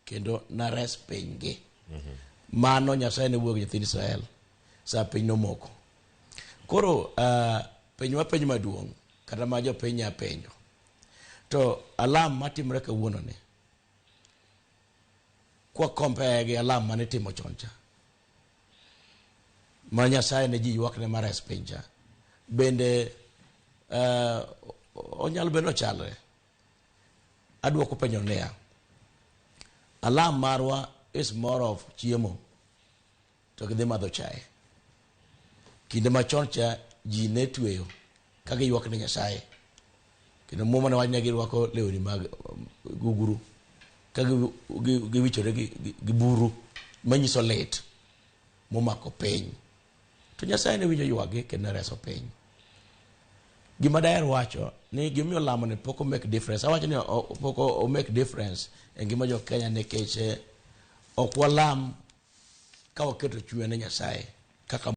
Kendo nares pinygi. Mano Nyasaye ne wuoyo gi nyithind Israel sa piny nomoko. Koro penjo ma penjo maduong' kata ma jopiny nya penjo. To alam matimore kawuono ni kwa compare gi alam mane itimo chon cha ma Nyasaye ne ji ywak ne mares piny cha bende onyalo bedo ochalre. Adwoko penjo niya, alam marwa is more of chiemo to gidhi madho chae. Kinde machon cha ji ne tweyo ka giywak ne Nyasaye. Kendo Muma ne wacho ni girwako lewni mag gugru ka giwichore gi buru manyiso lit momako piny. To Nyasaye ne winjo ywakgi kendo ne reso piny. Gima daher wacho ni gimomiyo lamo ni pok o make difference. Awacho ni pok o make difference e ngima jo Kenya nikech ok walam ka waketo chunywa ne Nyasaye kaka.